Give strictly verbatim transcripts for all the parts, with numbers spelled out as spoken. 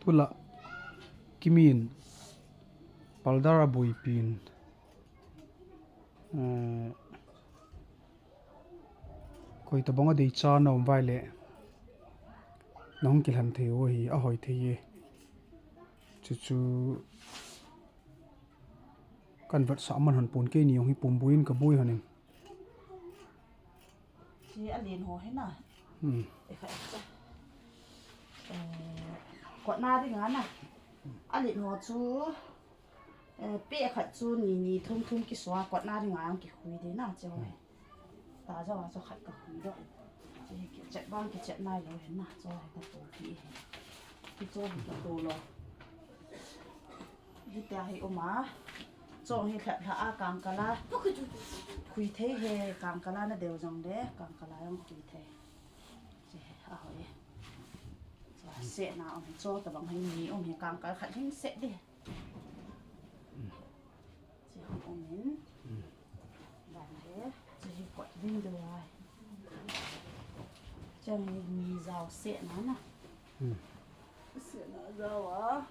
Pula kimin paldar a boipin, eh, koi tabang a deicha na um vai le nahung kilhan thei u hi ahoi thei e. Chuchu kan vetsah man hon pon, keini jong hi pumbuin ka bui honin. Chi a lin ho hi na. Hmm. E kha cha. Eh, kotna dinga na. A lin ho chu, eh, pe khat chu ni ni thum thum kisua kotna dinga ang kikhui di na che ho. Hmm. Ta jo a jo khat ka khui do. Chi kichet bang kichet nai lo hin na. Cho hi ka tu ki hi. Ki cho hi ka tu lo. Hitia hi um a. Chong hi lhep lha a kangkala. Khui thei he kangkala na deu jong le kangkala jong khui thei. Che a hoi. Cho se na um cho tabang hi ni um hi kangkal khat hin se di. Che um in. Ban he. Che hi kot ding deu ai. Che hi ni jao se na na. Se na jao a.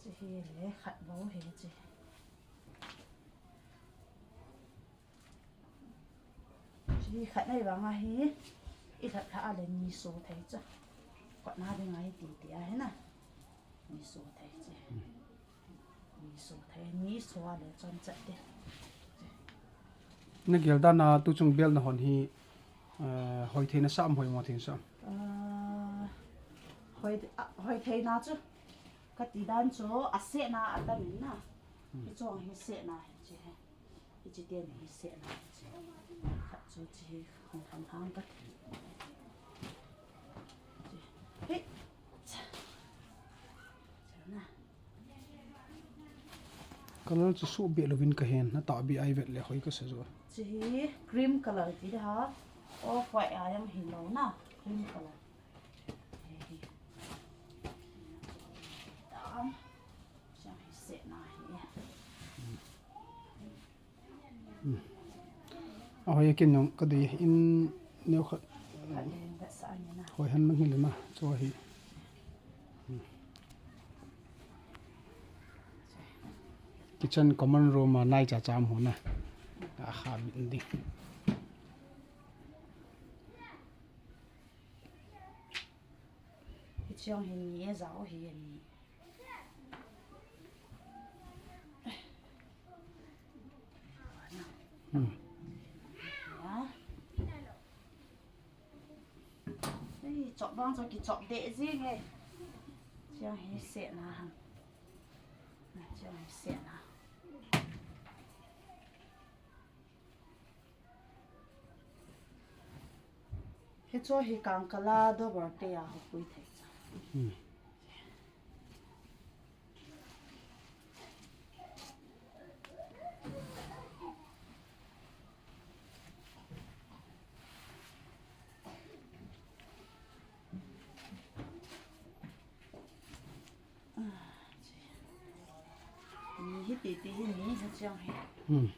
Chi hi le khat bou hi chi. Chi hi khat nei vang a hi i lhep lha a le ni so thei cha. Kotna dinga hi ti ti a hi na. Ni so thei chi. Ni so thei, ni so a le chom chat te. Na gel dan a tu chung bel na hon hi, eh, hoi thei na sam, hoi mo thei sam. Ah, hoi, ah, hoi thei na chu. Ka ti dan chu a se na a tam in na. Hmm. Hi chong hi se na hi chi he. Hi chi te ni hi se na hi chi. Khat chu chi hi hong hang hang ka ti. Hi. Cha na. Color chu suh beh louvin ka hen, na tah beh ai vet le hoi ka sa jo. Chi hi cream color ti de ha. Off white a jong hi lo na, cream color. Hi hi. Dam. Cha hi se na hi. Hmm. A hoi kin jong ka dei in neo khat. Hoi han mang hi le na, cho hi. Hmm. Kitchen common room a nai cha cha mo na. A kha bin ding. Hi chong hi ni e jao hi ni. Hmm. Ei, chop bang chu kichop deh jing e. Chiang hi se na hang. Na chiang hi se na. Hi chu hi kangkala double te a hopui thei cha. Hmm. Ni hi ti ti hi ni ha chiang hi. Hmm.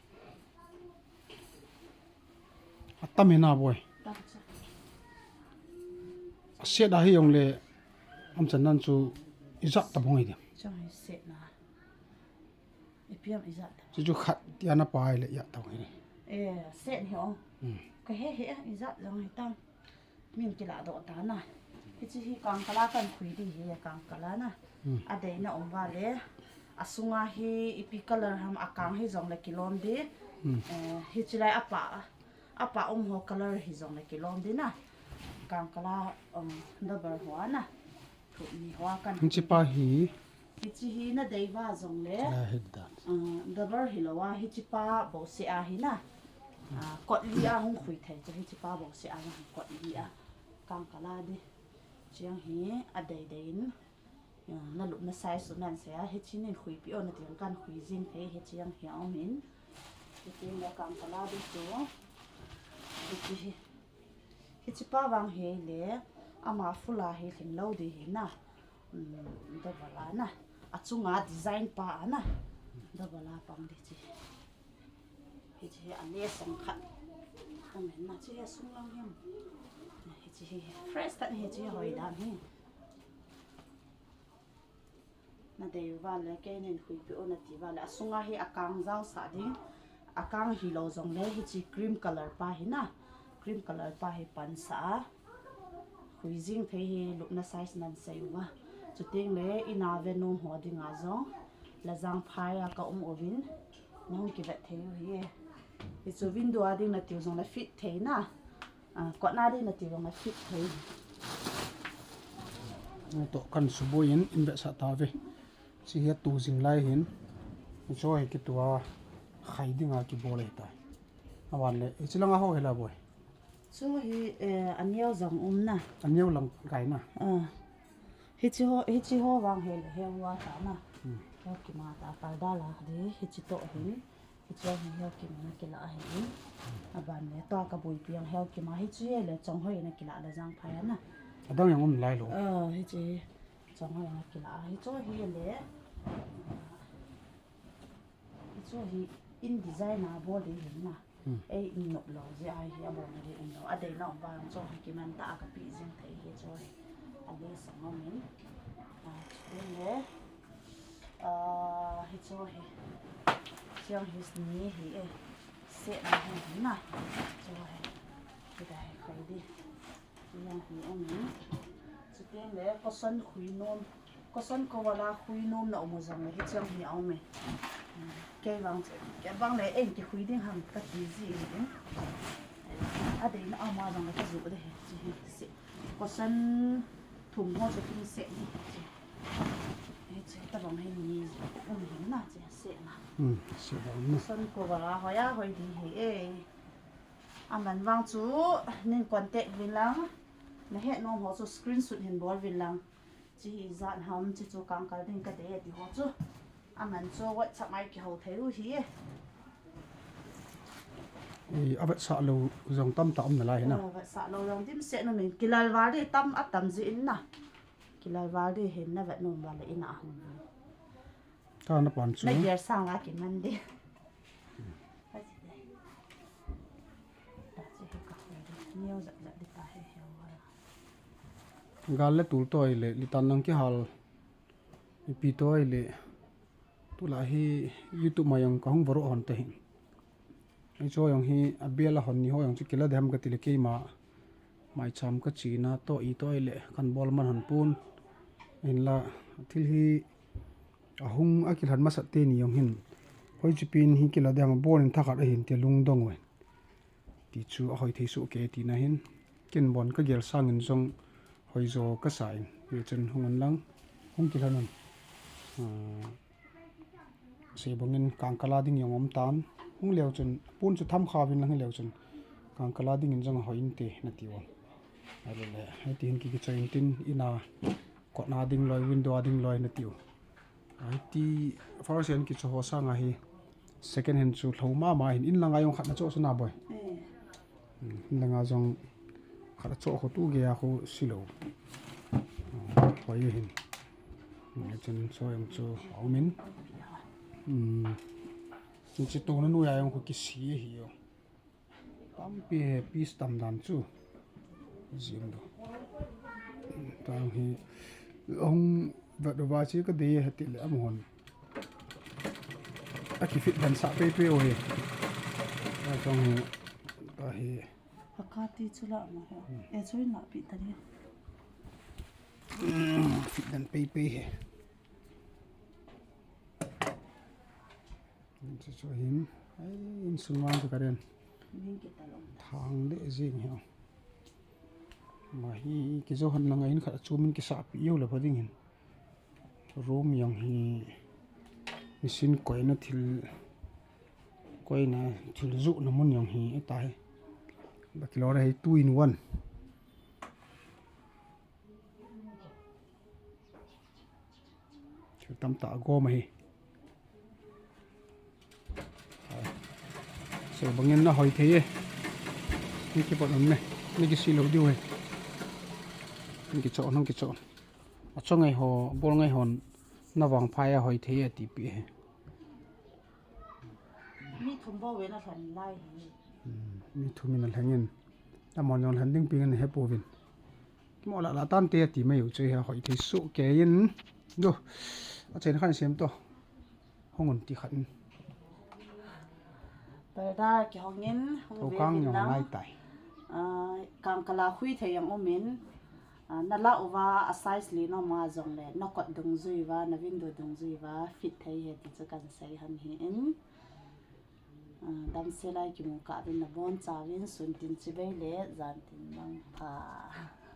Atam hi na boi. Tam cha. Asia da hi jong le am chan nan chu ijat ta bong hi dem. Chang hi se na. Ipi ham ijat ta. Chu chu khat tia na pai le ijat ta bong hi. Eh, se ni ho. Hmm. Ka he he ijat jong hi tam. Min kila doh ta na. Hichi hi kangkala kan khui di hi kangkala na. Hmm. A dei na um va le. A sunga hi ipi color ham a kang hi jong le kilom di. Hmm. Eh, hichi lai apa, apa um ho color hi jong le kilom di na. Kangkala, um, double ho na. Thu ni ho kan. Hichi pa hi. Hichi hi na dei va jong le. La hit dan. Uh, double hi lo a, hichi pa bo se a hi na. Uh, kot li a hung khui thei chu hichi pa bo se a na kot li a. Kangkala di. Chiang hi a dei dei in. Uh, na lup na size su nan se a, hichi nin khui pi o na tiang kan khui jing thei hichi jong hi a um in. Hichi na kangkala di chu. Hichi hi. Hichi pa vang hi le, ama full a hi lhing lo di hi na. Um, double a na. A chunga design pa a na. Double a pang di chi. Hichi hi a le song khat. Amen na chi hi a sung lang hiam. Hichi hi fresh tan hichi hoi dan hi. Na dei uva le, kei nin huipi u na ti uva le, asunga hi akang jaosah ding, akang hilou jongle, hiche cream color pa hi na, cream color pa hi pansah a, hui jing thei hi lupna size nan sei uva. Chuteng le, ina ve nom ho dinga jong, Lajang phai a ka um uvin, nahung kivet thei u hi e. Hichu window a ding na tiu jongle fit thei na. Ah, kotna ding na ti vang a fit thei. Toh kan suboi in, in vetsah tauve. Hiche hi atu jing lai hin. Hiche hi kitua khai dinga kibol ahitai. Aban le, hiche langa ho hi la boi. Chu hi, eh, aneo jong um na. Aneo lang kai na. Ah. Hiche ho, hiche ho vang hi le, hi ho ta na. Hmm. Ho kima ta, parda la di, hiche toh hin. Hiche hi Heo Kim a na kila ahi. Aban le tua ka boipi ang Heo Kim a hiche le Chonghoi na kila Lajang phai a na. Adang jong um lai lou. Ah, hiche Chonghoi na kila. Hiche hi le. Hiche hi in design a bol ding hin na. Hmm. Ei in nop lou jeh a hi abol na ding um lou. Adei na um vang chu hi kiman ta a ka pi jing thei hi chu hi. Adei sa ngam in. Ah, hiche le. Ah, hiche hi. Hiche hi ni hi e. Set na hi na. Hiche hi. Hiche hi khai di. Hiche hi um ni. Chuteng le cushion khui nom. Cushion cover la khui nom na um jong le hiche hi a um e. Kei vang che. Kei vang le en kikhui ding ham ka ti ji e. Adei na ama jong le ka ju de hi. Hiche hi. Cushion thum ho chu kin set ni. Hiche tabang hi ni um hin na che set na. Hmm, set na. Cushion cover a hoi a hoi di hi e. Aman vang chu nin contact uvin lang. Na het nom ho chu screenshot hin bol uvin lang. Hiche hi ijat ham, hiche chu kangkal ding ka dei ti ho chu. Aman chu WhatsApp a i kihou thei u hi e. I, avetsah lou jong tamtah um nalai hi na. Oh, avetsah lou jong dimset um in kilal val di tam atam ji in na. Kilal val di hin na vet nom val le in a hung. Ta na pan chu. Na gel sang a kiman di. Ta chu hi ka hoi di. Neo jat jat di ta hi hi wa. Gal le tul toh le litan lang kihal. Ipi toh le. Tulai hi YouTube ma jong ka hung varo hon te hin. Hiche jong hi abel a hon ni ho jong chu kila dem ka ti le keima. Maicham ka chena toh i toh le kan bol man hon pon. Hinla thil hi ahung a kilhan masat teni jong hin. Hoi chu pin hi kila dem a bol in thakhat ahin ti lungdong uvin. Ti chu ahoi thei soh kei tina hin. Ken bon ka gel sangin jong hoi jo ka sa in. Hichun hung un lang. Hung kilhan un. Ah, sei bangin kangkal a ding jong um tan. Hung leu chun, pon chu tham kha uvin lang hi leu chun. Kangkal a dingin jong ahoi inte na ti u. Ahile le, hiti hin ki kichoi in tin in a kotna ding loi, window a ding loi na ti u. Hiti first hand kicho ho sanga hi second hand chu lhou mama hin in langa jong khat na cho chu na boi. Eh. Hmm, in langa jong khat a cho kho tu ge a kho si lou. Hmm, hoi hin. Hmm, chun cho jong chu a um in. Hmm. Chun chu tuna noiya jong kho kisi hi o. Tampi he piece tam dan chu. Jing do. Tang hi hung vet uva chu ka dei he ti le amahon. A ki fit dan sa pei pei o he. Ta tang hi. Ta hi. Hakati chu la ma he. E chu in la pi ta ni. Fit dan pei pei he. Chu chu hin, ai, insung vang chu ka ren. Thang le jing hi. Ma hi, kijo hon langa in khat chu min kisah pi u le pha ding hin. Room jong hi, machine koina thil, koina thil juhna mun jong hi, ahi tai. Ba kilo re hi two in one. Thil tamtah agom ahi. Sei bangin ahoi thei e. Ni kipot un me. Ni kisi lou diu ahi. Ni kicho, nang kicho. Acho ngai ho, bol ngai hon. Na vangphai a hoi thei e tipi ahi. Mi thum bou ve na lhen lai hi. Hmm, mi thum in alheng in. Amahon jong lhen ding pi in ahe pouvin. Kimo lah lah tante ati mai u chu hi ahoi thei soh kei in. Do. Achen khan sem to. Hong un ti khat. Parda kihong in, hong ve kang in lang. Ngai tai. Kang kala khui thei ang umin. Nala uva a size li no ma jong le, na kot dungjui va, na window dungjui va, fit thei he ti chu kan sei han hi in. Damsel lai kimu kah vin nabon chauvin sun tin chibai le, jan tin mang pha.